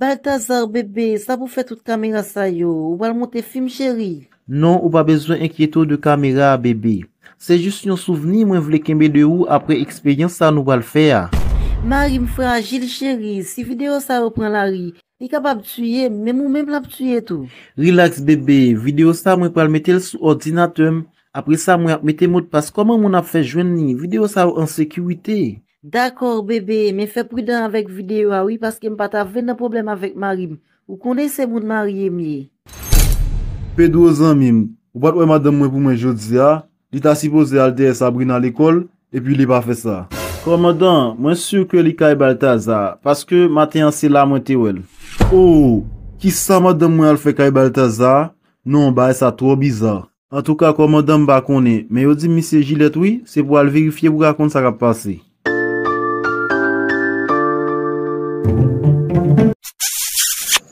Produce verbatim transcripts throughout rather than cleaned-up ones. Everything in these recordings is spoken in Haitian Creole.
Baltazar, bebe, sa pou fè tout kamera sa yo? Ou pral monte fim, cheri? Non, ou pa bezwen enkyete w de kamera a, bebe. Se jis yon souvni mwen vle kenbe de ou apre eksperyans sa nou pral fè a. Mari m frajil, cheri. Si videyo sa yo pran lari, li kapab tiye m, menm ou menm l ap tiye tou. Rilaks, bebe. Videyo sa mwen pral mete l sou òdinatè m. Apre sa, mwen ap mete modpas kòman moun ap fè jwenn li. Videyo sa yo an sekirite. Dakò, bebe, men fè pridan avèk videyo a wi, paske m pa ta vle nan pwoblèm avèk mari m. Ou konnen se moun marye m ye. Pedro, zanmi m, ou pa t wè madanm mwen pou mwen jodi a? Li ta sipoze al dèyè Sabrina lekòl, epi li pa fè sa. Kòmandan, mwen si ke li kay Baltazar, paske maten an se la mwen te wè l. Oh, kisa madanm mwen al fè kay Baltazar? Non, bagay sa twò biza. Antouka, kòmandan, m pa konnen, men yo di m misye Jilèt wi, se pou al verifye pou ka konn sa k ap pase.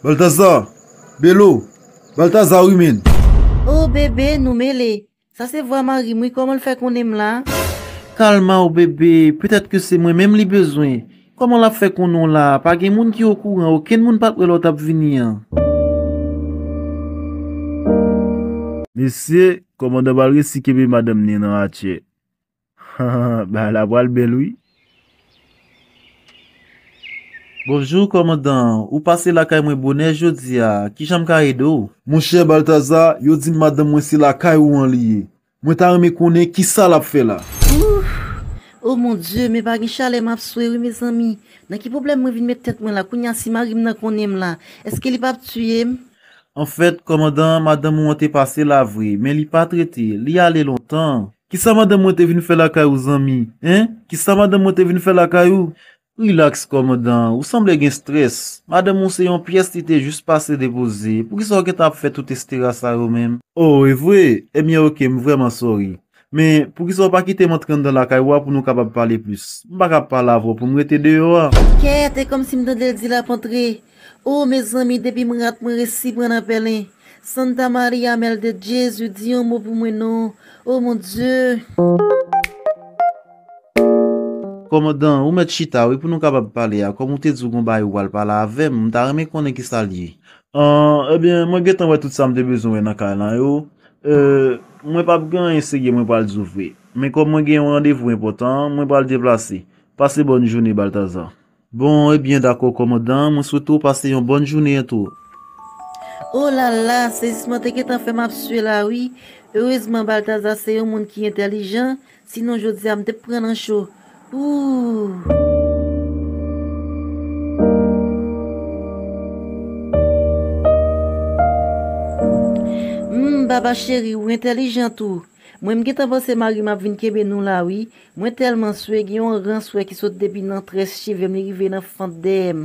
Baltazar! Belo! Baltazar wi, menn! Oh, bebe, nou mele. Sa se vwa mari m wi, kòman l fè konnen m la? Kalma w, bebe, petèt ke se mwen menm li bezwen. Kòman l ap fè konnen w la? Pa gen moun ki okouran, okenn moun pa t wè lè w t ap vini an. Mesye, kòmandan pral resi kenbe madanm ni nan atjè. Bagay la pral bèl wi. Bonjou, kòmandan. Ou pase lakay mwen bonè jodi a. Kijan m ka ede w? Monchè Baltazar, yo di m madanm mwen se lakay ou an li ye. Mwen ta renmen konnen kisa l ap fè la. Ouf! O mon Dye, men pa gen chalè m ap swe wi, mezanmi. Nan ki pwoblèm mwen vin met tèt mwen la? Kounye a, si mari m nan konnen m la, èske li p ap tiye m? Anfèt, kòmandan, madanm ou an te pase la vre, men li pa t rete, li ale lontan. Kisa madanm mwen te vin fè lakay ou, zanmi? Hein? Kisa madanm mwen te vin fè lakay ou? Rilaks, kòmandan, ou sanble gen strès. Madanm ou se yon pyès li te jis pase depoze. Poukisa w gentan ap fè tout estera sa yo menm? Oh, e vre? Ebyen, oke, m vrèman sorry. Men, poukisa w pa kite m antre anndan lakay ou a pou nou kapab pale plis? M pa ka pale avè w pou m rete deyò a. Kèt, e kòmsi m tande l di l ap antre. O, mezanmi, depi m rat, mwen resi pran nan pèlen. Santa Maria, Mère de Jésus, di yon mo pou mwen non. O, mon Dieu. Kòmandan, ou mèt chita wi pou nou kapab pale a. Kòm ou te di w gon bagay ou pral pale avè m, m ta renmen konnen kisa l ye. An, ebyen, mwen gentan wè tout sa m te bezwen wè nan kay lan yo. E, mwen p ap gen anyen serye mwen pral di w vre. Men kòm mwen gen yon randevou enpòtan, mwen pral deplase. Pase bòn jounen, Baltazar. Bon, ebyen, dakò, kòmandan, mwen swete w pase yon bòn jounen tou. O la la, sezisman te gentan fè m ap swe la wi. Erezman, Baltazar se yon moun ki entèlijan, sinon jodi a m t ap pran nan cho. Ooh. Hmm, baba cheri, ou entèlijan tou. Mwen, m gentan panse mari m ap vin kenbe nou la wi. Mwen tèlman swe, gen yon ran swe ki sot depi nan très cheve m, li rive nan fant dèyè m.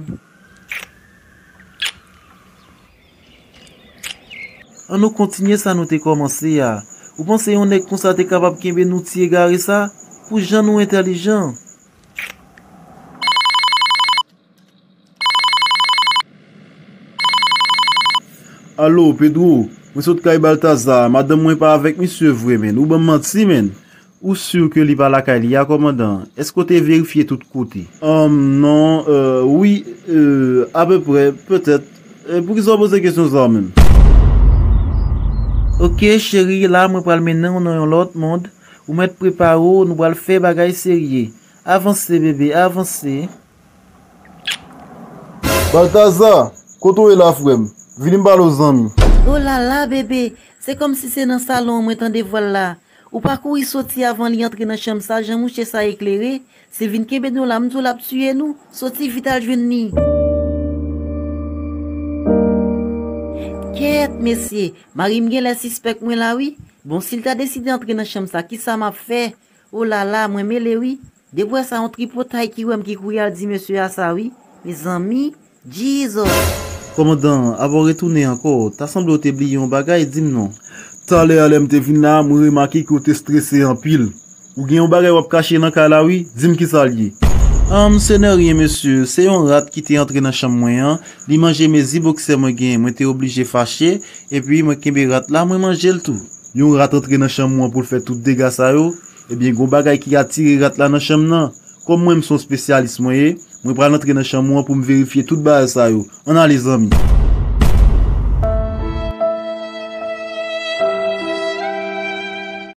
An nou kontinye sa nou te kòmanse a. Ou panse yon nèg konsa te kapab kenbe nou ti egare sa? Pou jan nou entèlijan. Alo, Pedro, mwen sot kay Baltazar, madanm mwen pa avèk misye vre, menn. Ou ban m manti, menn. Ou si ke li pa lakay li a, kòmandan? Èske w te verifye tout kote? Ahn, non, e, wi, e, apeprè, petèt. E, poukisa w poze kesyon sa a menm? Oke, cheri, la mwen pral mennen w nan yon lòt mond. Ou mèt prepare w, nou pral fè bagay serye. Avanse, bebe, avanse. Baltazar, kote w ye la, frè m? Vini m pale w, zanmi. O la la, bebe, se kòmsi se nan salon an mwen tande vwa l la. Ou pa kouri soti avan li antre nan chanm sa, jan mouche sa eklere, si l vin kenbe nou la, m di w l ap tiye nou. Soti vit al jwenn li. Kèt, mesye, mari m genlè sispèk mwen la wi. Bon, si l ta deside antre nan chanm sa, kisa m ap fè? O la la, mwen mele wi. Depi w wè sa, yon tripotay ki wè m ki kouri al di mesye a sa wi. Mezanmi, Jesus! Kòmandan, avan w retounen ankò, ta sanble w te bliye yon bagay, di m non. Talè a lè m te vin la, mwen remake ke w te strese anpil. Ou gen yon bagay w ap kache nan kay la wi, di m kisa l ye. Ahn, ce n'est rien, mesye, se yon rat ki te antre nan chanm mwen an, li manje mezi boksè mwen genyen, mwen te oblije fache, epi mwen kenbe rat la, mwen manje l tou. Yon rat antre nan chanm ou an pou l fè tout dega sa yo? Ebyen, gon bagay ki atire rat la nan chanm nan. Kòm mwen, m se yon espesyalis mwen ye, Mwen pral antre nan chanm ou an pou m verifye tout bagay sa yo. Ann ale, zanmi.